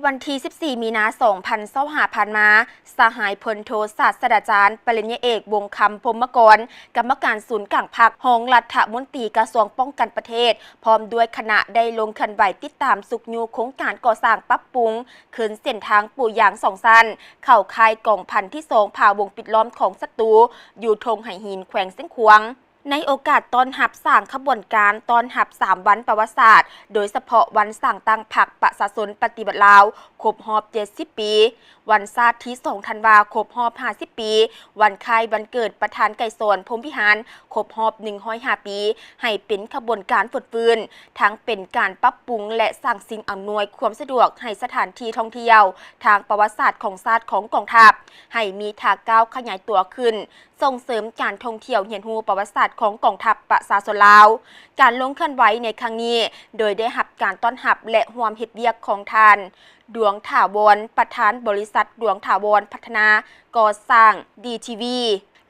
ວັນທີສິບສີ່ ມີນາ ສອງພັນຊາວຫ້າ ຜ່ານມາ, ສະຫາຍພົນໂທສາດສະດາຈານ ປະລິນຍາເອກ ວົງຄຳ ພົມມະກອນ, ກຳມະການສູນກາງພັກ, ຮອງລັດຖະມົນຕີກະຊວງປ້ອງກັນປະເທດ ພ້ອມດ້ວຍຄະນະ ໄດ້ລົງເຄື່ອນໄຫວຕິດຕາມຊຸກຍູ້ໂຄງການກໍ່ສ້າງປັບປຸງຄືນເສັ້ນທາງປູຢາງສອງຊັ້ນ ເຂົ້າຄ້າຍກອງພັນທີສອງ ຜາວົງປິດລ້ອມຂອງສັດຕູ ຢູ່ທົ່ງໄຫຫີນ ແຂວງຊຽງຂວາງ. ໃນໂອກາດຕ້ອນຮັບສ້າງຂະບວນການຕ້ອນຮັບສາມວັນປະຫວັດສາດ, ໂດຍສະເພາະວັນສ້າງຕັ້ງພັກປະຊາຊົນປະຕິວັດລາວ ຄົບຮອບເຈັດສິບປີ, ວັນຊາດທີສອງທັນວາ ຄົບຮອບຫ້າສິບປີ, ວັນຄ້າຍວັນເກີດປະທານໄກສອນ ພົມວິຫານ ຄົບຮອບໜຶ່ງຮ້ອຍຫ້າປີ ໃຫ້ເປັນຂະບວນການຟົດຟື້ນ, ທັງເປັນການປັບປຸງ ແລະ ສ້າງສິ່ງອຳນວຍຄວາມສະດວກໃຫ້ສະຖານທີ່ທ່ອງທ່ຽວທາງປະຫວັດສາດຂອງຊາດຂອງກອງທັບ ໃຫ້ມີທ່າກ້າວຂະຫຍາຍຕົວຂຶ້ນ, ສົ່ງເສີມການທ່ອງທ່ຽວຮຽນຮູ້ປະຫວັດສາດຂອງກອງທັບປະຊາຊົນລາວ. ການລົງເຄື່ອນໄຫວໃນຄັ້ງນີ້ ໂດຍໄດ້ຮັບການຕ້ອນຮັບ ແລະ ຮ່ວມເຮັດວຽກຂອງທ່ານ ດວງຖາວອນ ປະທານບໍລິສັດ ດວງຖາວອນ ພັດທະນາກໍ່ສ້າງ ດີທີວີ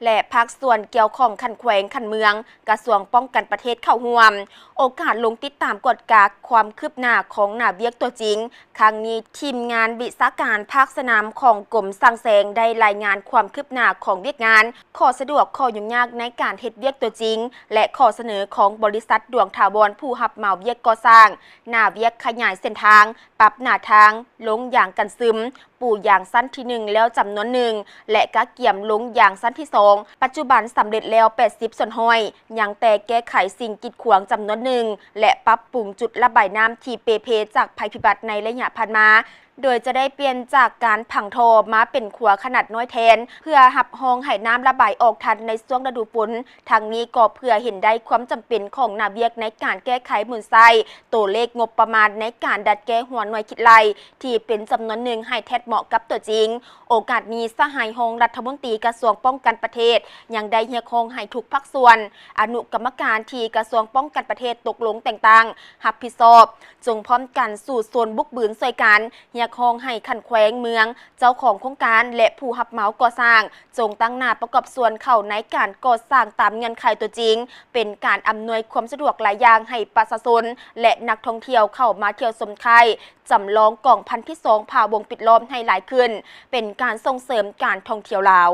ແລະ ພາກສ່ວນກ່ຽວຂ້ອງຂັ້ນແຂວງ, ຂັ້ນເມືອງ, ກະຊວງປ້ອງກັນປະເທດເຂົ້າຮ່ວມ. ໂອກາດລົງຕິດຕາມກວດກາຄວາມຄືບໜ້າຂອງໜ້າວຽກຕົວຈິງ, ຄັ້ງນີ້ທີມງານວິຊາການພາກສະໜາມຂອງກົມສ້າງແສງໄດ້ລາຍງານຄວາມຄືບໜ້າຂອງວຽກງານ, ຂໍ້ສະດວກ, ຂໍ້ຫຍຸ້ງຍາກໃນການເຮັດວຽກຕົວຈິງ ແລະ ຂໍ້ສະເໜີຂອງບໍລິສັດ ດວງຖາວອນ ຜູ້ຮັບເໝົາວຽກກໍ່ສ້າງ, ໜ້າວຽກຂະຫຍາຍເສັ້ນທາງ, ປັບໜ້າທາງ, ລົງຢາງກັນຊຶມ, ປູຢາງຊັ້ນທີໜຶ່ງແລ້ວຈຳນວນໜຶ່ງ ແລະ ກະກຽມລົງຢາງຊັ້ນທີສອງ ປັດຈຸບັນສຳເລັດແລ້ວແປດສິບສ່ວນຮ້ອຍ, ຍັງແຕ່ແກ້ໄຂສິ່ງກີດຂວາງຈຳນວນໜຶ່ງ ແລະ ປັບປຸງຈຸດລະບາຍນ້ຳທີ່ເປ່ເພຈາກໄພພິບັດໃນໄລຍະຜ່ານມາ, ໂດຍຈະໄດ້ປ່ຽນຈາກການຝັງທໍ່ມາເປັນຂົວຂະໜາດນ້ອຍແທນ ເພື່ອຮັບຮອງໃຫ້ນ້ຳລະບາຍອອກທັນໃນຊ່ວງລະດູຝົນ. ທັງນີ້ກໍເພື່ອເຫັນໄດ້ຄວາມຈຳເປັນຂອງໜ້າວຽກໃນການແກ້ໄຂໝູນໃຊ້ໂຕເລກງົບປະມານໃນການດັດແກ້ຫົວໜ່ວຍຄິດໄລ່ ທີ່ເປັນຈຳນວນໜຶ່ງໃຫ້ແທດເໝາະກັບຕົວຈິງ. ໂອກາດນີ້, ສະຫາຍຮອງລັດຖະມົນຕີກະຊວງປ້ອງກັນປະເທດ ຍັງໄດ້ຮຽກຮ້ອງໃຫ້ທຸກພາກສ່ວນ, ອະນຸກຳມະການທີ່ກະຊວງປ້ອງກັນປະເທດຕົກລົງແຕ່ງຕັ້ງຮັບຜິດຊອບ ຈົ່ງພ້ອມກັນສູ້ຊົນບຸກບືນຊ່ວຍກັນ. ຮຽກຮ້ອງໃຫ້ຂັ້ນແຂວງ, ເມືອງ, ເຈົ້າຂອງໂຄງການ ແລະ ຜູ້ຮັບເໝົາກໍ່ສ້າງ ຈົ່ງຕັ້ງໜ້າປະກອບສ່ວນເຂົ້າໃນການກໍ່ສ້າງຕາມເງື່ອນໄຂຕົວຈິງ, ເປັນການອຳນວຍຄວາມສະດວກຫຼາຍຢ່າງໃຫ້ປະຊາຊົນ ແລະ ນັກທ່ອງທ່ຽວເຂົ້າມາທ່ຽວຊົມຄ້າຍ ຈຳລອງກອງພັນທີສອງ ຜາວົງປິດລ້ອມໃຫ້ຫຼາຍຂຶ້ນ, ເປັນການສົ່ງເສີມການທ່ອງທ່ຽວລາວ.